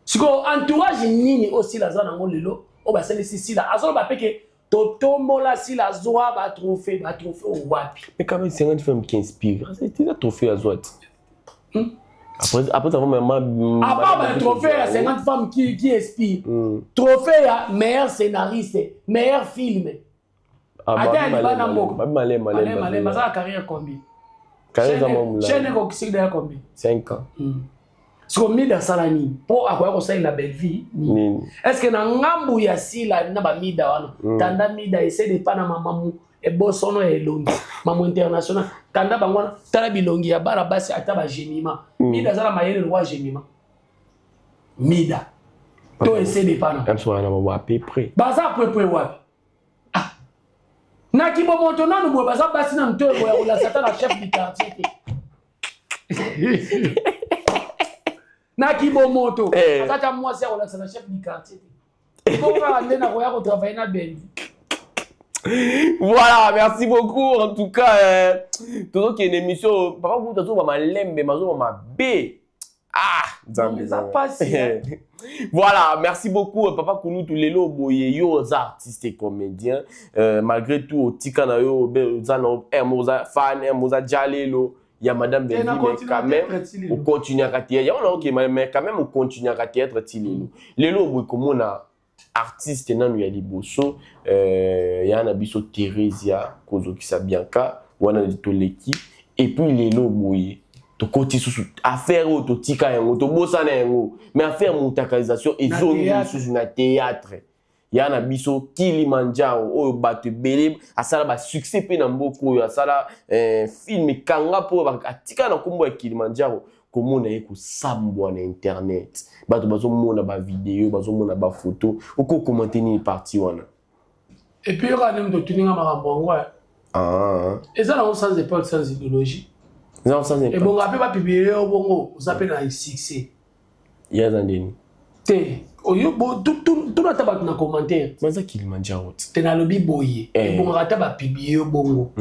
Siko entourage nini aussi la zana ngo lelo o basalisi Sila. Azolo ba peke totombola Sila zwa ba trophée wapi. Mais quand même 50 femmes qui inspirent, c'est un trophée à Zwat. Après ça va maman. À part le trophée à 50 femmes qui inspirent. Trophée à meilleur scénariste, meilleur film. Ata Libana moko. Malé Malé malé, mais carrière combien? Carrière za Chaîne ko d'ailleurs combien? 5 ans. Siko Mida sala nini? Po akoya kosalela Bellevue nini? Est-ce que na ngambu ya Sila na ba Mida wana? Tanda Mida essaie de pas na mamamu ebosono ya elongi. Mamu international. Tanda bango wana tala bilongi ya bara basi ata ba gémima. Mida zala mayele roi gémima. Mida. To essaie de pas na. Même so na ba à peu près. Baza à peu près wapi? Ah. Na kibomoto nanu boye baza basi na mtoyo boye ya kolasa ata na chef du quartier te. Na kibomoto aza ta mwasi ya kolakisa na chef du quartier te. Bongo kaka nde nakoya kotravaille na Belvi. Voilà, merci beaucoup. En tout cas, tozokende émission. Papa Kuta azoba malembe, mazoba mabe. Ah, Nzambe. Eza pasi. Voilà, merci beaucoup Papa Kulutu. Lelo boye yo oza artiste et comédien. Malgré tout, otika na yo oza na oza fan, oza jalelo ya Madame Belvi, mais quand même on continue à théâtre. Ya on OK, mais quand même on continue à théâtre ti lelo. Lelo boye komona artiste nanu ya liboso ya na biso Theresia kozokisa Bianca wana toleki et puis lelo boye tokoti susu affaire oyo totika yango tobosana yango, mais affaire mutakalisation ezongi lisusu na théâtre ya na biso Kilimanjaro oyo bato ebele asala ba succès mpe na mboka oyo asala film ekanga mpo atika na nkombo ya Kilimanjaro. Komona ye kosambwa na internet, bato bazomona bavideo, bazomona bafoto, okokomante nini parti wana? Et puis yoka ndenge totuninga makambo yango eza nango sans épaule, sans idéologie. Ebonga mpe bapublier yo bongo oza mpe na succès. Ye aza ndeni? Te, oyo tuna ata bato na commentaire. Baza Kilimanjaro. Te, nalobi boye, ebongaka ata bapublier yo bongo,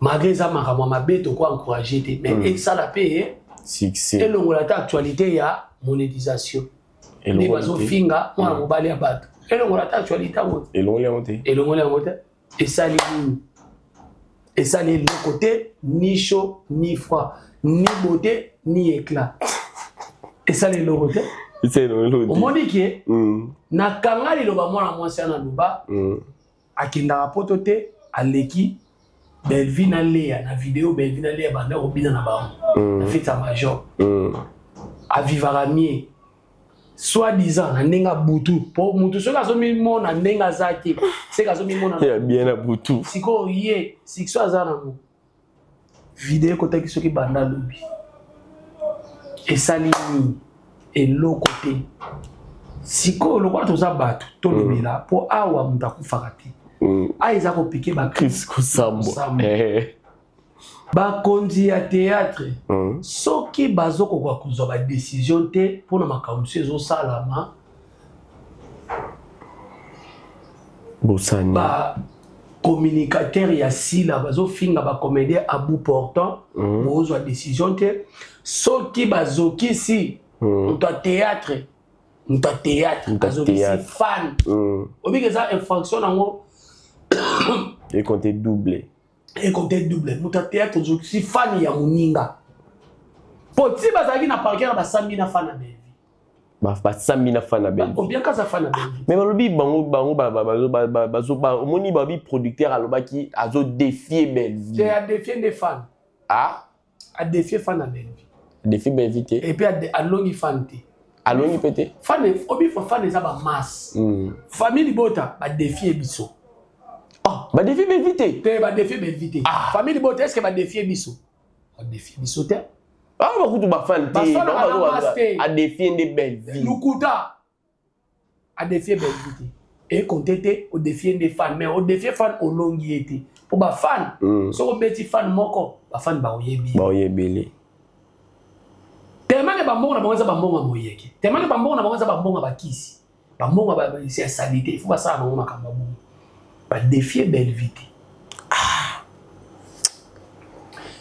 malgré eza makambo ya mabe, toko encourage te, mais esala mpe succès, elongola ata actualité ya monétisation nde bazofinga mwana mobali ya bato, elongola ata actualité yango. Elongoli yango te. Elongoli yango te. Esali nini? Esali eloko te, ni chaud ni froid, ni beauté ni éclat, esali eloko te. Omoni ke nakanga liloba mwana mwasi ana loba akendaka poto te, aleki Belvi na Lea na video. Belvi na Lea banda kobina na bango na fête ya major, avivaka mie soi-disant na ndenge abutu, po mutu soki azomimona ndenge aza te, seke azomimona ya bien na butu. Sikoyo ye succès aza nango, video ekotaki soki banda alobi, esali nini? Eloko te. Sikoyo lokola toza bato tolobela, mpo awa moto akufaka te, a eza kopike. Bakris kosambwa. Bakonzi ya théâtre, soki bazokoka kozwa badécision te mpona makambo mosusu ezosalama, bosani bacommunicateur ya Sila bazofinga bacomédien à bout portant, bozwa décision te. Soki bazokisi moto ya théâtre, moto ya théâtre azokisi fan, obiki eza infraction nango. Ecompte double. Ecompte double. Moto ya théâtre ozokisi fan ya moninga, po ti bazalaki na parquet na basambi na fan na Belvi. Basambi na fan na Belvi. Obianka aza fan na Belvi. Mais balobi bango bazo omoni, babi producteur alobaki azodéfier Belvi. Te, adéfier nde fan. Ah. Adéfier fan na Belvi. Défi Belvi te. Et puis alongi fan te. Alongi mpe te. Fan obi fo fan eza bamasse, famille libota badéfier biso. Ah, badéfier Belvi te. Te, badéfier Belvi te. Famille libota, est ce que badéfier biso? Badéfier biso te. Ah, bakutu bafan te, adéfier nde Belvi. Lukuta, adéfier Belvi te, ecompte te. Odéfier nde fan, mais odéfier fan, olongi ye te, mpo bafan, soki obeti fan moko, bafan baoyebi. Baoyebele. Tellement ke bambongo na bango eza bambongo ya moyeke, tellement ke bambongo na bango eza bambongo ya bakisi, bambongo ya saleté, il faut basala bango makambo ya bongo. Badéfier Belvi te.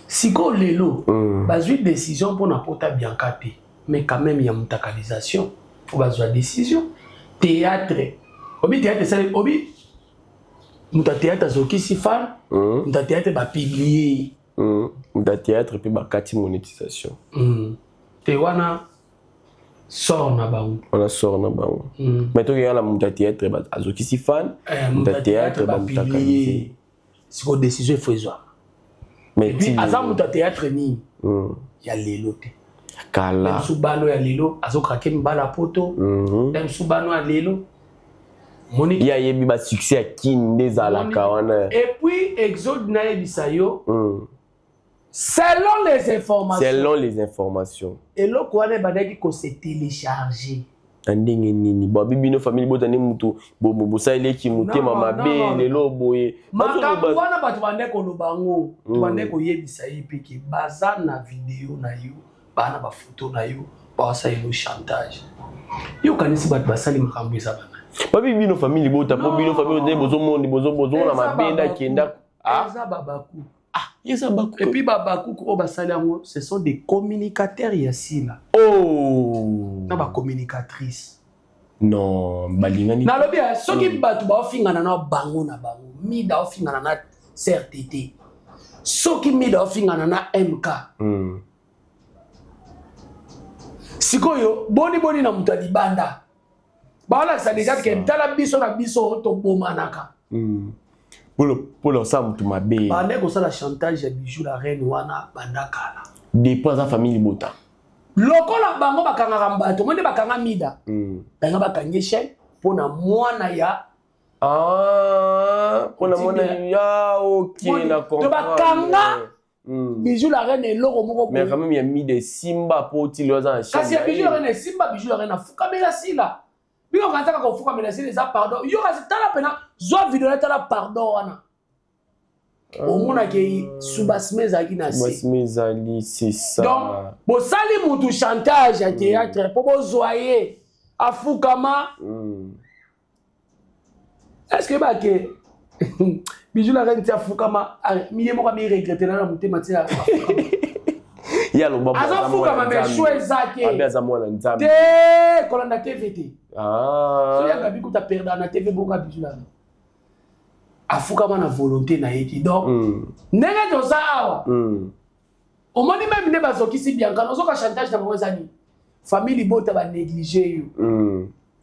Sikoyo lelo bazwi décision mpona pota Bianca te, mais quand même ya mutakalisation po bazwa décision. Théâtre obi, théâtre esali obi, moto ya théâtre azokisi fan, moto ya théâtre bapublier. Moto ya théâtre mpe bakati monétisation. Te, wana sort na bango. Wana sort na bango. Mais tokeya na moto ya théâtre azokisi fan. Moto ya théâtre bapublier, sikoyo décision efo ezwama. Mais puis aza moto ya théâtre nini ya lelo te. Kala. Mosu bano ya lelo azokrake mibala ya poto, mosu bano ya lelo. Moni ye ayebi basuccès ya kini nde ezalaka wana. Et puis Exode, nayebisa yo, selon les informations, selon les informations, eloko wana ebandaki kose télécharger. Na ndenge nini babi bino famille bota nde mutu bosaleleki motema mabe lelo boye? Makambo wana bato bande koloba yango, tobande koyebisa ye mpe ke baza na video na yo, baa na bafoto na yo, baosalela chantage. Yo okanisi bato basali makambo eza bana? Babi bino famille bota mpo bino famille nde bozomona bozomona mabe nde akenda. Eza babaku. Eza baku. Et puis babakuku oyo basali yango, ce sont des communicateurs ya Sila. Oh. Na bacommunicatrice. Non, balingani. Nalobi soki bato baofingana na bango na bango, Mida ofingana na CRTT, soki Mida ofingana na MK, sikoyo boni boni na moto ya libanda baolakisa deja ke tala biso na biso tobomanaka. Mpona osala motu mabe. Bande kosala chantage ya Bijou la Reine wana banda kala. Depuis aza famille libota. Lokola bango bakangaka bato ngo nde bakanga Mida, banga bakangi chaîne mpona mwana ya mpona mwana ya, ok, na to bakanga Bijou la Reine eloko moko. Mais quand même ya Mida esimba po ti lelo aza na chaîne. Kasi ya Bijou la Reine esimba. Bijou la Reine afukamela Sila. Bino kanisa kaka kofukamela Sila eza pardon. Yo kasi tala pena, zwa video na tala pardon wana, omonaki soubassement ezalaki na se. Soubassement ezali, c'est ça. Donc bosali mutu chantage ya théâtre mpo bozwa ye afukama. Est ce que bake Bijou la Reine ti afukama, ye moko amiregrete na motema ti Ye aloba. Azofukama, mais choix eza te. Abe aza mwana Nzambe. Te, kolanda TV te. So yanga bikuta perda na TV bonga. Bijou la Reine afukama na volonté na ye te. Donc ndenge toza awa, omoni même nde bazokisi Bianca, nozoka chantage na bango eza nini? Famille libota banéglige yo.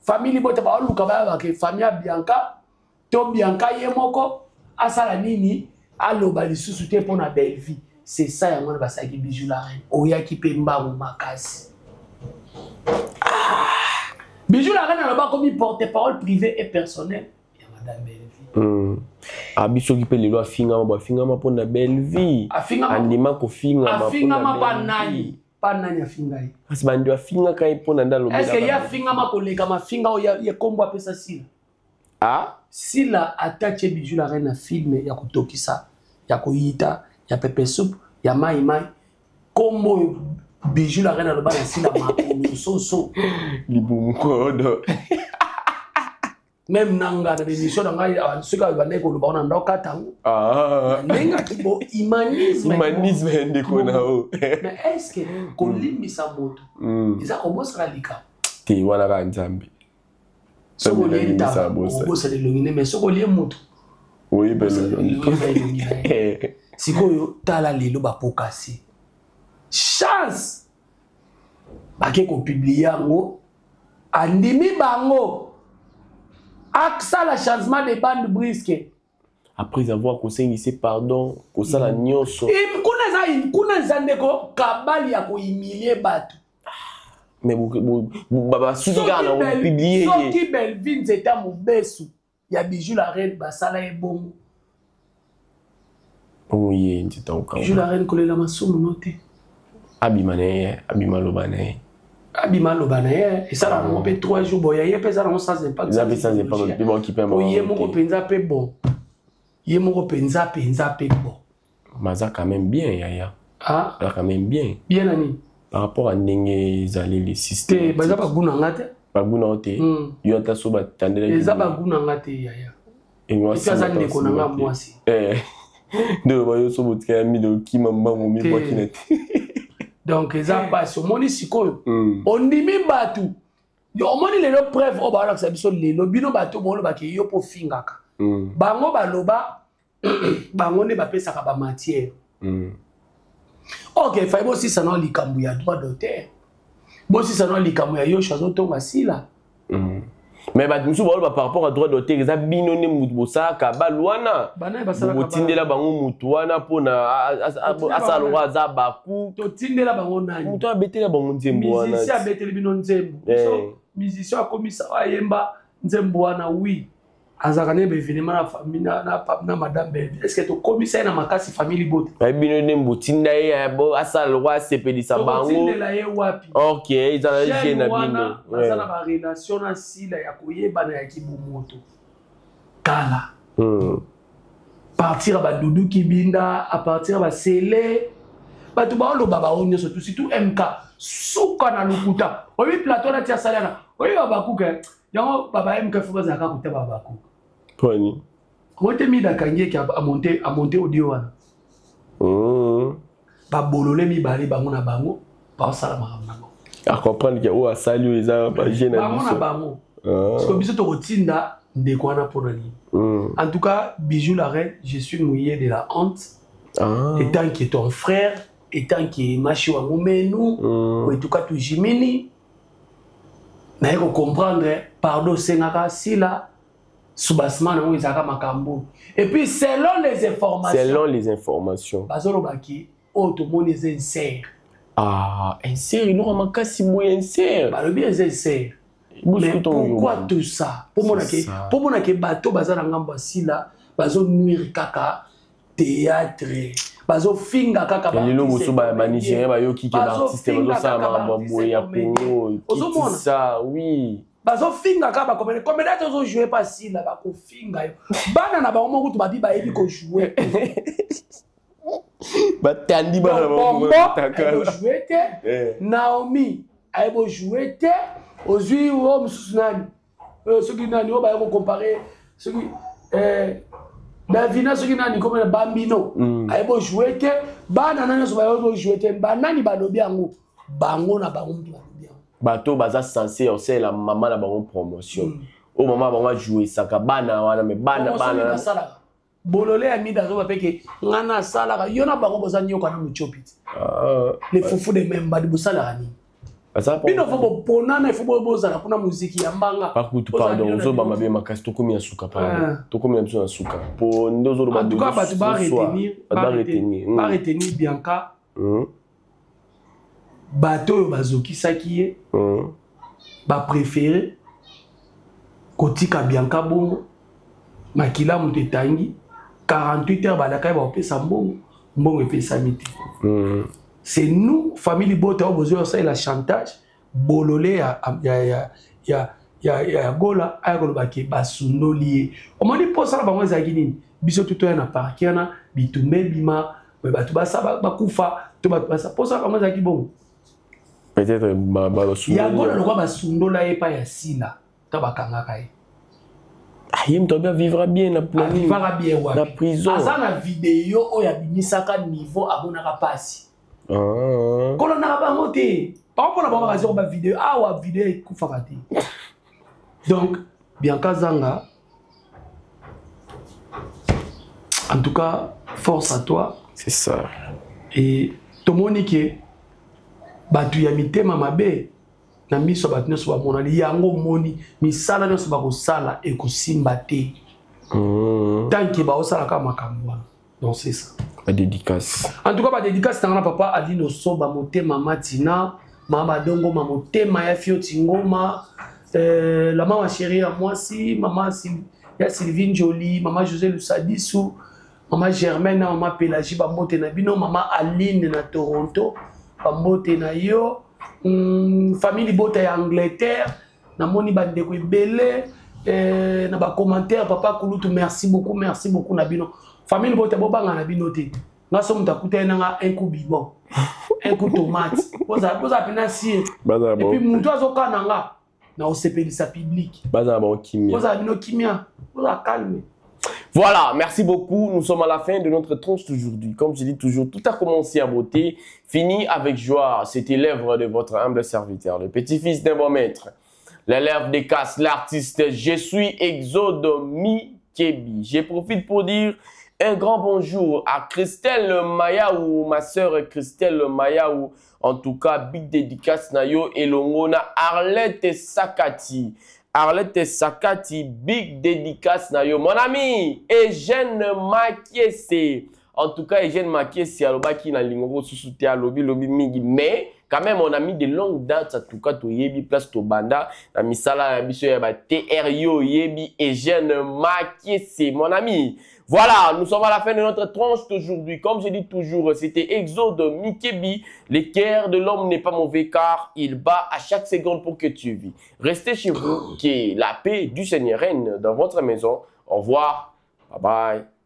Famille libota baoluka bayabake famille ya Bianca to Bianca ye moko asala nini, aloba lisusu te mpo na Bellevie. C'est ça, yango wana basalaki Bijou la Reine. Oyaki mpe mbangu makasi. Ah! Bijou la Reine aloba komi porte parole privé et personnel ya madame Bellevie. Abi soki mpe lelo afingama bo, afingama mpo na Bellevie. Andima kofingama. Afingama pa nani? Pa nani afinga ye? Kasi bandi afingaka ye mpo na nde alobelaka. Est ce que ye afingama koleka mafinga oyo ye kombo apesa Sila? Ah. Sila atatie Bijou la Reine na film ya kotokisa, ya koyita, ya pepe soupe, ya mai mai. Kombo oyo Bijou la Reine aloba na Sila, makolo soso, libumukodo. Même na nga na bémission na ngai, soki abandaki koloba wana, ndokata yango ndenge aki bo humanisme. Humanisme ya ndeko na o. Mais est ce que kolimbisa moto eza kobosana likambo? Te, wana kaka Nzambe. Soki olie ntaba, okobosana elongi ne, mais soki olie moto, oyeba elongi na ye. Sikoyo tala lelo bapokasi chance, bake kopublier yango, andimi bango asala changement de bande brusque. Après avoir kosengisi pardon, kosala nyonso. Kuna eza, kuna eza ndeko kabali ya kohumilie bato. Mais basuki kaka na kopublier ye. Soki Bellevie nzeta mobesu ya Bijou la Reine basala ye bongo, Bongo ye nzeta okanga. Bijou la Reine kolela masumu no te. Abima na ye, abima, aloba na ye. Abima, aloba na ye, esala yango mpe 3 jours boya ye mpe eza nango sans impact. Eza mpe sans impact, mpe baokipe. Po ye moko mpenza mpe bon, ye moko mpenza mpenza mpe bon. Maza quand même bien, yaya. Ah. Aza quand même bien. Bien na nini? Par rapport à ndenge ezali le système. Te, baza bagu na nga te. Bagu na yo te. Yo ata so batandelaki. Eza bagu na nga te, yaya. Epi aza ndeko na nga mwasi. Nde bayo so botika ya Mida, okima mbango, mibwaki na te. Donc eza mpasi. Omoni sikoyo, ondimi bato, omoni lelo preuve oyo baolakisa biso lelo. Bino bato boolobaki yo mpo ofingaka bango, baloba bango nde bapesaka bamatière. Ok, fai bosisa na likambo ya droit d'auteur, bosisa na likambo ya Yosha azotonga Sila. Mais bato mosusu baloba par rapport à droit d'auteur, eza bino nde mutu bosalaka balu wana, botindela bango mutu wana mpona asala lokwa aza baku. Totindela bango nani? Mutu abetela bango nzembo wana. Musicien abeteli bino nzembo. Musicien akomisa ayemba nzembo wana, oui. Azalaka nde baévénement na famille na madame Bellevue. Est ce que tokomisa ye na makasi famille libota? Bayebi bino nde botinda ye asala lokwa asepelisa bango. Tokotindela ye wapi? Ok, ezala je Jeune na wana bino. baza na barelation na sila ya koyebana ya kibomoto kala. Partir ya badudu kibinda, à partir ya basele, bato baoloba bao nyonso tu, surtout MK suka na lokuta. Oyebi plateau nati asali wana, oyebi babakuka yango baba MK fo bazalaka kota babakuka. Poni. Ote mida akangi eke amonte audio wana. Babolole mibale bango na bango baosala makambo na bango. A comprendre que oyo asali oyo eza ba jeune na bango na biso. Bango. Parce que biso tokotinda ndeko wana mpona nini? En tout cas, Bijou la reine, je suis mouillé de la honte. Et tant que ton frère, et tant que Mashi wa Mumenu, en tout cas Tujimini, naye comprendre, pardon sengaka sila soubassement nango ezalaka makambo. Et puis selon les informations, Selon les informations, bazolobaki oyo tomoni eza insert. Ah, insert, eloko makasi boye insert. Balobi eza insert. Mais pourquoi tout ça? Pour mona ke bato baza na ngambo ya sila, bazo nuire kaka théâtre, bazo finga kaka ba lelo artiste mosusu ba comédien. Nigérien bayoki ke Bazo baartiste finga bazosala kaka makambo ya ba boye ya artiste comédien. Congo. Ozomona? Kitisa, oui. Bazofinga kaka bacomédien, comédien te ozojoue pa sila, bakofinga yo. Bana na bango moko kutu babi bayebi kojoue. Batandi bana na bango Bombo batakala. ayebi kojoue te. Naomi ayebi kojoue te. Ozwi oyo mosusu nani, soki nani oyo baye kocompare, soki Davina, soki nani komena Bambino, ayebi kojoue te. Bana na nyonso bayebi kojoue te. Banani balobi yango? Bango na bango moto balobi yango. Bato baza censé osalela mama na bango promotion, oyo mama na bango ajouisaka bana wana, me bana Promotion bana nini asalaka? Bolole ya mida azoba mpe ke nga na asalaka yo na bango boza nyoka na motiopi te. Ah, Le fufu de memba bosalaka nini? Baza Bino fo boponana, ifo bozala kuna muziki ya mbanga. Pakutu Bozala pardon bino na ozoba bino. Mabe makasi, tokomi na suka, pardon. Tokomi na biso na suka po nde ozoloba. En tout cas, bato soir. baretenir Bato baretenir. Baretenir Bianca. Bato oyo bazokisaki ye, bapréféré kotika Bianca bongo. Makila moto etangi 48 heures, balaka ye bakopesa mbongo, mbongo epesami te. C'est nous, famille libota, oyo bozwi osalela chantage. Bolole ya Gola aya koloba ke basundoli ye. Omoni mposa na bango ezalaki nini? Biso tu toya na parke wana, bitumba ebima, me bato basa bakufa to bato basa. Mposa na bango ezalaki bongo. Peut-être basundoli. Ya Gola lokwa basundola ye epai ya sila to bakangaka ye. Ah, ye moto abi avivra bien na nini? Avivaka bien Na wapi? prison. Aza na video oyo abimisaka niveau amonaka mpasi. Ah. Kolonaka bango te, bango mpona bango bakasi ba video awa, video ekufaka te. Donc Bianca Zanga, en tout cas force à toi. C'est ça. Et tomoni ke bato ya mitema mabe na miso ya bato nyonso bamonani yango. Omoni misala nyonso bakosala ekosimba te tant ke baosalaka makambo wana. Donc c'est ça. Badédicace. En tout cas, badédicace nanga na papa Alino Soba motema, matina mama Badongo ma motema ya Fioti Ngoma, la mama chérie ya mwasi mama ya Sylvine Jolie, mama José Lusadisu, mama Germaine na mama Pélagie, bambote na bino. Mama Aline na Toronto, bambote na yo. Famille libota ya Angleterre, namoni bandeko ebele na bacommentaire. Papa Kulutu, merci beaucoup, merci beaucoup na bino. Famille libota, bobanga na bino te. Nga so moto akutani nanga, un coup bibon, un coup tomate, bozala mpena sire. Bazala Et puis bango moto azokana nga na osepelisa public. Bazala bango kimia. Bozala bino kimia, bozala calme. Voilà, merci beaucoup. Nous sommes à la fin de notre tranche d'aujourd'hui. Comme je dis toujours, tout a commencé à beauté, fini avec joie. C'était l'œuvre de votre humble serviteur, le petit-fils d'un bon maître, l'élève des casses, l'artiste. Je suis Exode Mikebi. Je profite pour dire un grand bonjour à Christelle Mayaou, ma sœur Christelle Mayaou. En tout cas, big dédicace na yo elongo na Arlette Sakati. Arlette Sakati, big dédicace na yo. Mon ami, Eugène Makiese. En tout cas, Eugène Makiese, alobaki na lingoro susu te, alobi lobi mingi, mais Quand même, on a mis de longues dates, en tout cas, toyebi place tobanda, na misala ya biso ya ba TRO yebi Eugène Makiese, mon ami. Voilà, nous sommes à la fin de notre tranche d'aujourd'hui. Comme je dis toujours, c'était Exode Mikebi. Le cœur de l'homme n'est pas mauvais car il bat à chaque seconde pour que tu vis. Restez chez vous, que la paix du Seigneur règne dans votre maison. Au revoir. Bye bye.